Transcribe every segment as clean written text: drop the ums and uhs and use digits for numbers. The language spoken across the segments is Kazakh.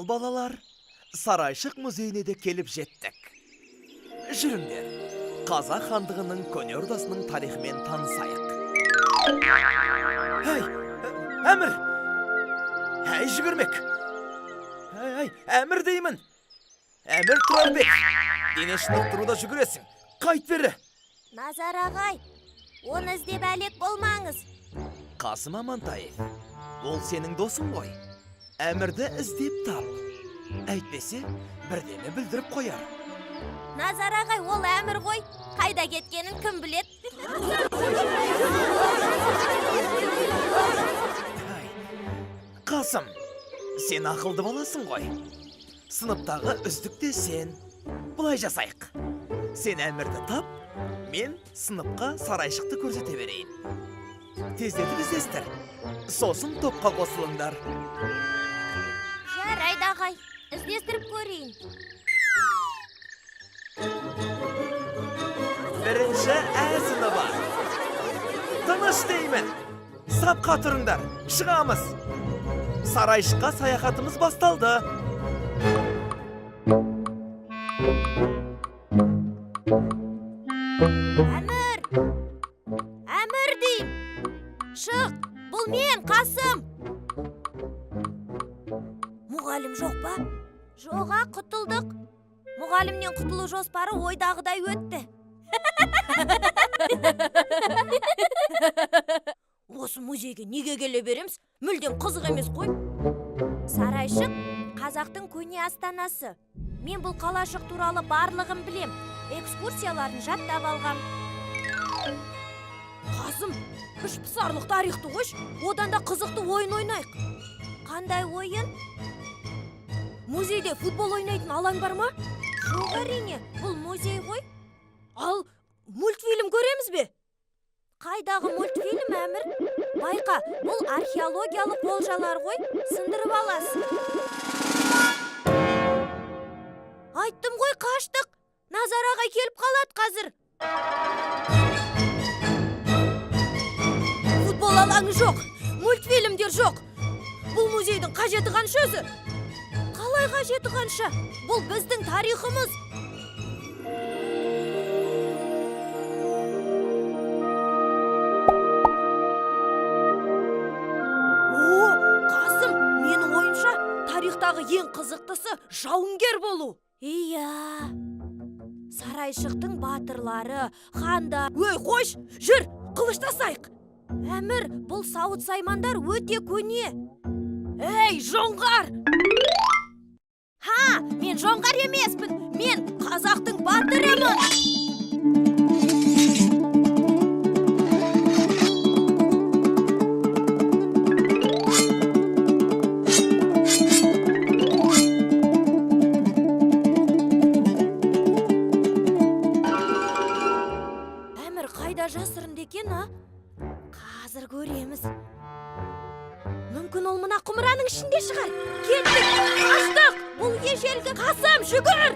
Ал балалар, Сарайшық музейіне де келіп жеттік. Жүріңдер, Қазақ хандығының көне ордасының тарихымен танысайық. Әй, Әмір! Әй, жүгірмек! Әй, әй, Әмір деймін! Әмір Тұрарбек! Дене шынықтыруда жүгіресің. Қайт бері! Назар ағай, оны іздеп әлек болмаңыз. Қасым Амантаев, ол сенің досың ғой. Әмірді іздеп тап. Әйтпесе, бірдеме бүлдіріп қояр. Назар ағай, ол Әмір ғой. Қайда кеткенін кім білет? Ай, Қасым, сен ақылды баласың ғой. Сыныптағы үздік те сен. Былай жасайық. Сен Әмірді тап, мен сыныпқа Сарайшықты көрсете берейін. Тездетіп іздестір. Сосын топқа қосылыңдар. Жарайды ағай, іздестіріп көрейін. Бірінші Ә сыныбы. Тыныш деймін. Сапқа тұрыңдар, шығамыз. Сарайшыққа саяхатымыз басталды. Әмір! Әмір дейм! Шық, бұл мен, Қасым! Мұғалім жоқ па? Жоға, құтылдық. Мұғалімнен құтылу жоспары ойдағыдай өтті. Осы музейге неге келе береміз? Мүлдем қызық емес қой. Сарайшық қазақтың көне астанасы. Мен бұл қалашық туралы барлығын білем. Экскурсияларын жаттап алғам. Қасым, ішпысарлық тарихты қойшы, одан да қызықты ойын ойнайық. Қандай ойын? Музейде футбол ойнайтын алаң бар ма? Жоқ, әрине, бұл музей ғой. Ал мультфильм көреміз бе? Қайдағы мультфильм, Әмір? Байқа, бұл археологиялық олжалар ғой, сындырып аласың. Айттым ғой, қаштық. Назар ағай келіп қалады қазір. Футбол алаңы жоқ, мультфильмдер жоқ. Бұл музейдің қажеті қанша өзі? Қалай қажеті қанша? Бұл біздің тарихымыз. О, Қасым, менің ойымша, тарихтағы ең қызықтысы жауынгер болу. Иә. Сарайшықтың батырлары, ханда. Өй, қойш, жүр, қылыштасайық. Әмір, бұл сауыт саймандар өте көне. Ей, жоңғар! Ха, мен жоңғар емеспін, мен қазақтың батырымын. Әмір қайда жасырынды екен, а? Қазір көреміз. Мүмкін ол мына құмыраның ішінде шығар. Кеттік, қаштық. Бұл ежелгі Қасым, жүгір!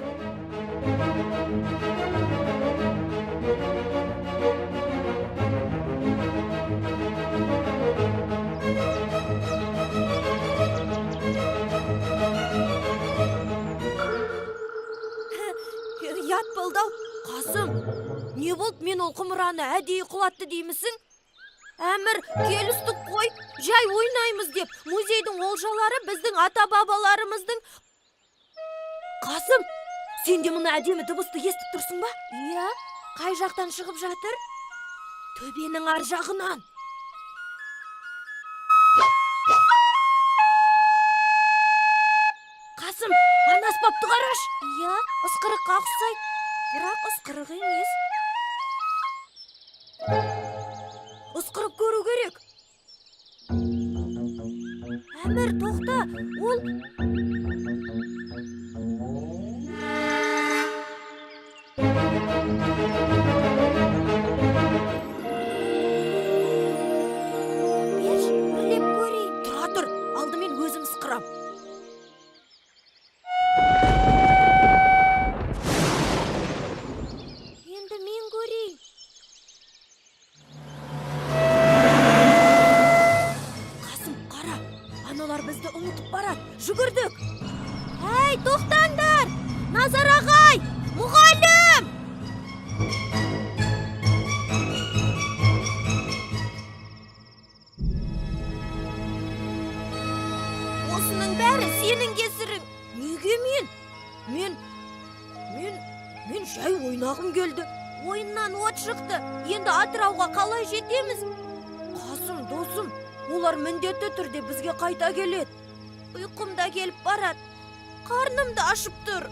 Ұят болды ау. Қасым, не болды, мен ол құмыраны әдейі құлатты деймісің? Әмір, келістік қой, жай ойнаймыз деп. Музейдің олжалары біздің ата-бабаларымыздың. Қасым, сен де мына әдемі дыбысты естіп тұрсың ба? Иә, қай жақтан шығып жатыр? Төбенің ар жағынан. Қасым, ана аспапты қарашы. Иә, ысқырыққа ұқсайды, бірақ ысқырық емес. Ысқырып көру керек. Әмір, тоқта, ол... Берші, үрлеп көрейін. Тұра тұр, алдымен өзім ысқырам. Енді мен көрейін. Қасым, қара, аналар бізді ұмытып барады. Жүгірдік. Ей, тоқтаңдар! Назар ағай! Мұғалім! Осының бәрі сенің кесірің. Неге мен? Мен мен мен жай ойнағым келді. Ойыннан от шықты. Енді Атырауға қалай жетеміз? Қасым, досым, олар міндетті түрде бізге қайта келеді. Ұйқым да келіп барады. Қарным да ашып тұр.